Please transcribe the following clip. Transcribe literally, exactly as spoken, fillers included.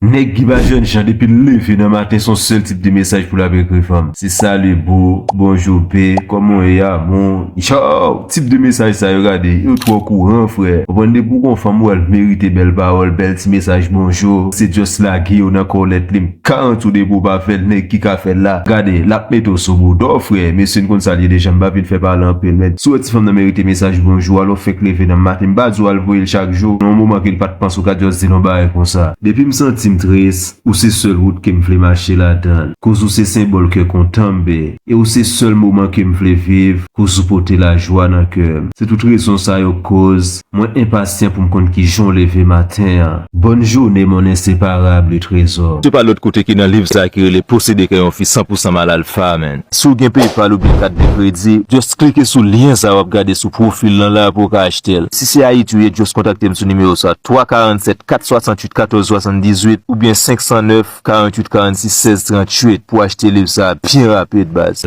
Nèg ki pa jènjan depi l leve nan maten se yon sèl tip de mesaj pou l ap ekri fanm. Se salut boo, bonjour bae, kòman w ye amour? Yow, tip de mesaj sa yo gade, yo twò kouran frè. Konprann depi w gon fanm ou wè l merite bèl pawòl, bèl ti mesaj bonjou, se just lage yo nan kòlèt li. M garanti w depi w pa fè l, nèg ki ka fè l la, gade, l ap mete w sou bouda w frè. Mesye n konn sa l ye deja, m pa vin fè pale anpil, men si w wè ti fanm nan merite mesaj bonjou, alò fèk leve nan maten, m pa di w al voye l chak jou, nan yon moman ke l pa t panse w ka just di l yon bagay konsa. Depi m santi m tris, ou se sèl wout ke m vle mache ladan l. Koz ou se senbòl kè kontan m be. E ou se sèl moman ke m vle viv, koz ou pote lajwa nan kè m. Se tout rezon sa yo k koz mwen enpasyan pou m konn kijan w leve maten an. Bonne journée, mon inséparable trésor. Se pa lòt kote ke nan liv sa ki rele Posede kè yon fi san pou san Malalfa, man. Si w gen PayPal oubyen kat de kredi, just klike sou lyen sa w ap gade sou pwofil lan la pou w ka achte l. Si se Ayiti w ye, just kontakte m sou nimewo sa, twa karannsèt kat swasanntuit katòz swasanndizuit oubyen senk san nèf karanntuit karannsis sèz tranntuit pou achte liv sa byen rapid, baz.